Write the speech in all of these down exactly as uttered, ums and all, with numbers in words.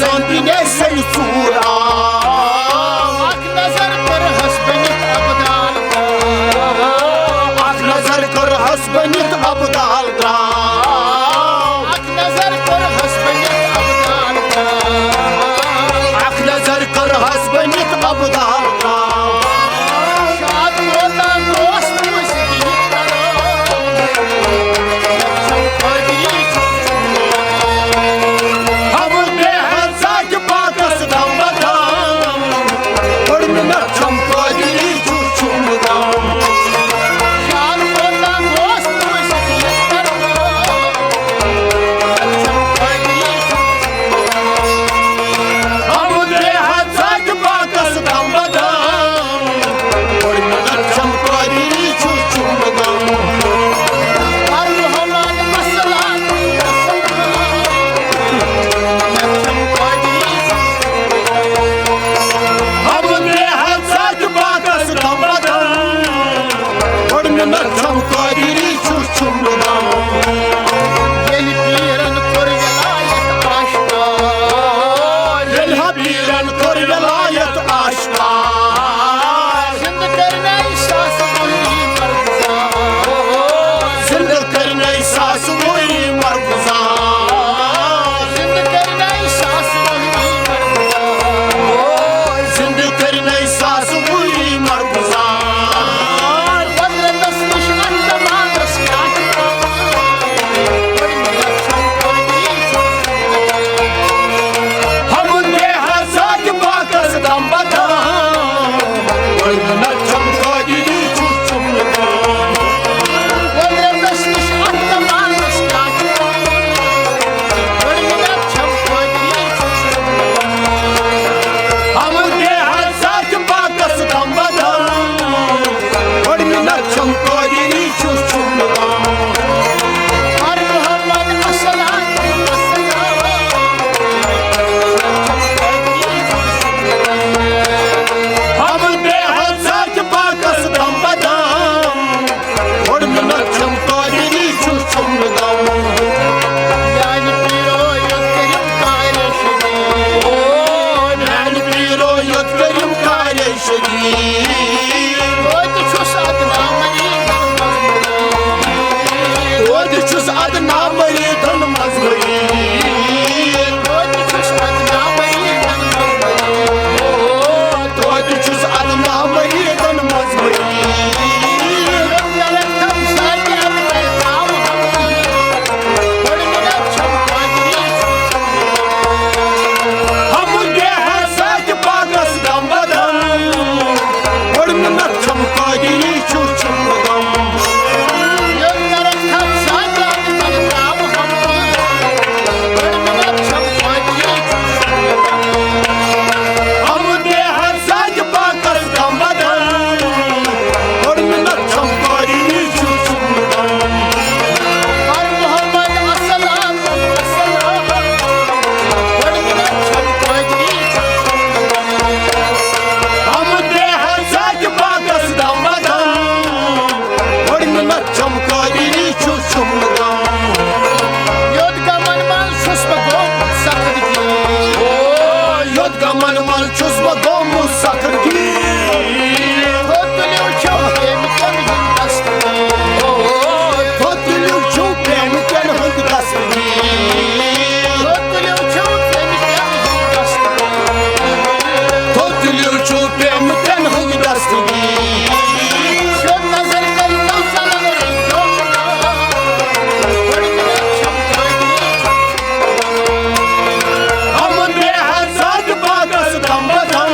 سوندی نے سیل ژوٗر آو۔ اکھ نظر کٔرہَس بٔنِتھ ابدال۔ اکھ نظر کٔرہَس بٔنِتھ ابدال ترٛاو۔ اکھ نظر کٔرہَس بٔنِتھ ابدال ترٛاو۔ اکھ نظر کٔرہَس بٔنِتھ ابدال ترٛاو۔ شاد روزان دوست وٕچھِتھ یہِ کرو۔ ہم بے حد ذات پاکس دم بدم۔ بڑ منت چھم قادری چھُ چھُم غم۔ شاد روزان دوست وٕچھِتھ یہِ کرو۔ ہم بے حد ذات پاکس دم بدم۔ بڑ منت چھم قادری چھُ چھُم غم۔ ہر محمد مسلات۔ ہم بے حد ذات پاکس دم بدم۔ بڑ منت چھم قادری چھُ چھُم غم۔ ییٚلہِ پیٖرن کوٚر ولایت آشکار۔ ییٚلہِ ہا پیٖرن کوٚر ولایت آشکار۔ زندٕ کٔرۍ نَے ساس ؤری مرگزار۔ زندٕ کٔرۍ نَے ساس ؤری مرگزار۔ زندٕ کٔرۍ نَے ساس ؤری مرگزار۔ زندٕ کٔرۍ نَے ساس ؤری مرگزار۔ قۄدرتس نِش اَتھ زمانس کیٛاہ چھُ پاوان؟ ہم بے حد ذات پاکس دم بدم۔ بڑ منت چھم قادری چھُ چھُم غم۔ قۄدرتس نِش اَتھ زمانس کیٛاہ چھُ پاوان؟ بڑ منت چھم قادری چھُ چھُم غم۔ ہم بے حد ذات پاکس دم بدم۔ بڑ منت چھم قادری چھُ چھُم غم۔ ہر محمد السلام۔ ہم بے حد ذات پاکس دم بدم۔ بڑ منت چھم قادری چھُ چھُم غم۔ میانہِ پیٖرو یوت کٔرِم کارِ شریٖف۔ او میانہِ پیٖرو یوت کٔرِم کارِ شریٖف۔ توتہِ چھُس ادنا مریٖدن منٛز مریٖد۔ توتہِ چھُس ادنا مریٖدن منٛز مریٖد۔ توتہِ چھُس ادنا مریٖدن منٛز مریٖد۔ او توتہِ چھُس ادنا مریٖدن منٛز مریٖد۔ ہم بے حد ذات پاکس دم بدم۔ بڑ منت چھم قادری چھُ چھُم غم۔ ہم بے حد ذات پاکس دم بدم۔ بڑ منت چھم قادری چھُ چھُم غم۔ ہر محمد السلام۔ ہم بے حد ذات پاکس دم بدم۔ بڑ منت چھم قادری چھُ چھُم غم۔ یوت غمن منٛز چھُس بہٕ گوٚمُت سخت گیٖر۔ او یوت غمن منٛز چھُس بہٕ گوٚمُت سخت گیٖر۔ تُلِو چھِو پرٛیمہِ کٮ۪ن ہُنٛد دستگیٖر۔ تُلِو چھِو پرٛیمہِ کٮ۪ن ہُنٛد دستگیٖر۔ تُلِو چھِو پرٛیمہِ کٮ۪ن ہُنٛد دستگیٖر۔ تُلِو چھِو پرٛیمہِ کٮ۪ن ہُنٛد دستگیٖر۔ شوٚد نظر کٔرِتھ ژَلَن رٔنٛگیو۔ گۄڈٕ مِلان چھَم قٲدری۔ ہم بے حد ذات پاکس دم بدم۔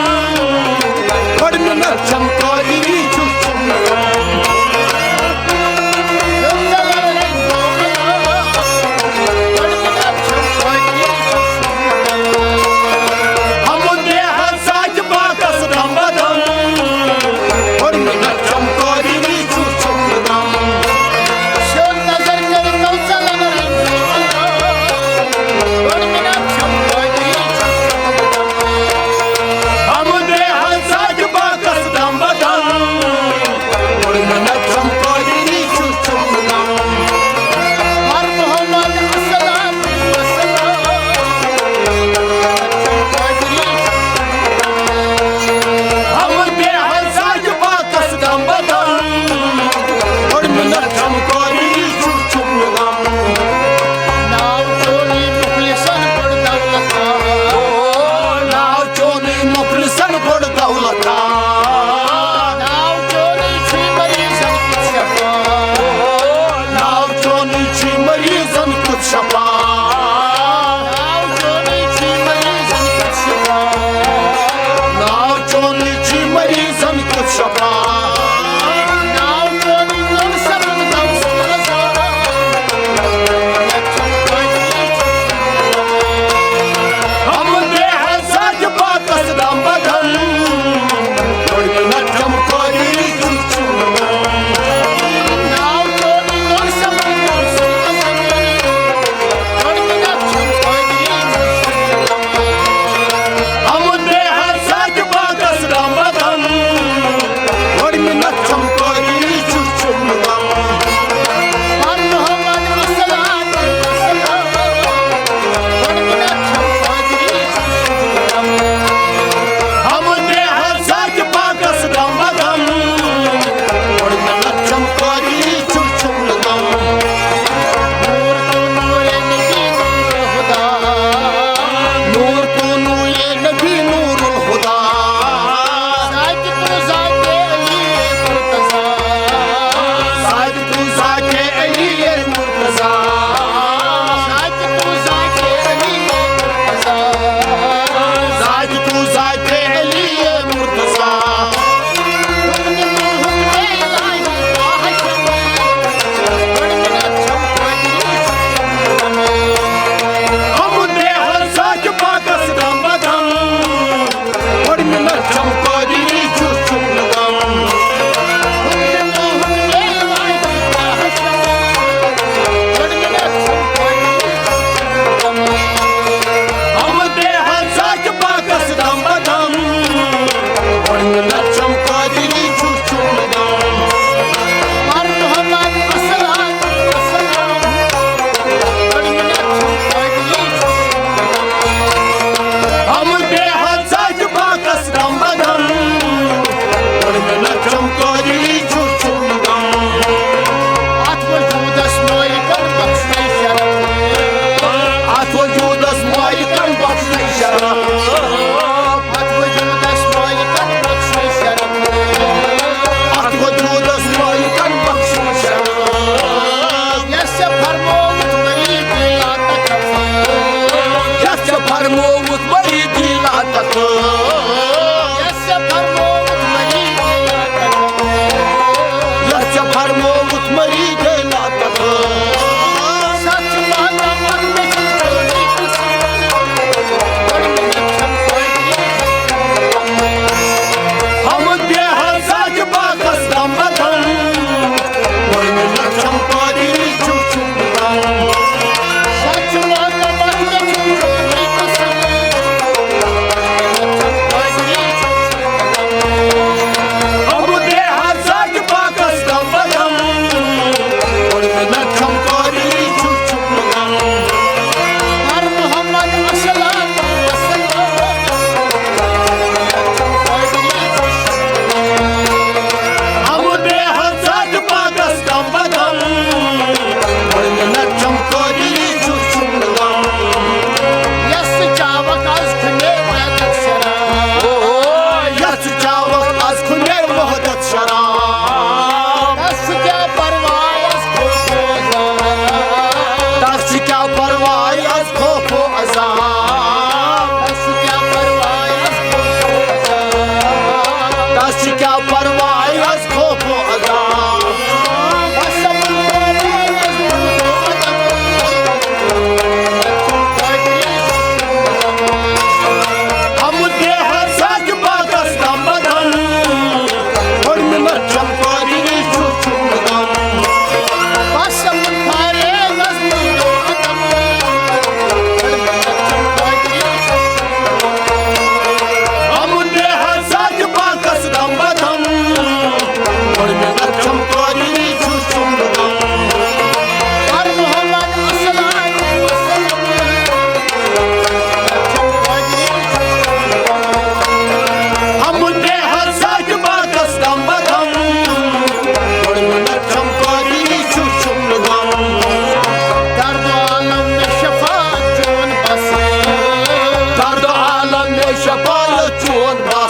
مریدی لا تکو۔ یس ژےٚ فرمووُتھ مریدی لا تکو۔ یس ژےٚ فرمووُتھ مریدی لا تکو۔ سچ مانا مت مےٚ چھُ چونُے قسم۔ گۄڈٕ مےٚ چھَم پٲٹھۍ۔ حمد بے حد ذات پاکس دم بدم۔ گۄڈٕ مےٚ چھَم پٲٹھۍ چھُم چھُم بدم۔ سچ مانا مت مےٚ چھُ چونُے قسم۔ حمد بے حد ذات پاکس دم بدم۔ گۄڈٕ مےٚ چھَم پٲٹھۍ چھُم چھُم بدم۔ پر محمد السلام۔ حمد بے حد ذات پاکس دم بدم۔ گۄڈٕ مےٚ چھَم قٲدری چھُ چھُم غم۔ یس ژٕ چاوکھ از کھُنے وحدت شراب۔ او، یس ژٕ چاوکھ از کھُنے وحدت شراب۔ تس چھُ کیٛاہ پرواے از خوف و عذاب۔ تس چھُ کیٛاہ پرواے از خوف و عذاب۔ تس چھُ کیٛاہ پرواے از خوف و عذاب۔ تس چھُ کیٛاہ پرواے از خوف و عذاب۔ بس سمجھ پرواے از خوف و عذاب۔ حمد بے حد ذات پاکس دم بدم۔ گۄڈٕ مےٚ چھَم قٲدری چھُ چھُم غم۔ بس سمجھ پرواے از خوف و عذاب۔ حمد بے حد ذات پاکس دم بدم۔ گۄڈٕ مےٚ چھَم قٲدری چھُ چھُم غم۔ پر محمد السلام۔ حمد بے حد ذات پاکس دم بدم۔ گۄڈٕ مےٚ چھَم قٲدری چھُ چھُم غم۔ درد عالم مےٚ شفاعت چون بس۔ درد عالم مےٚ شفاعت چون بس۔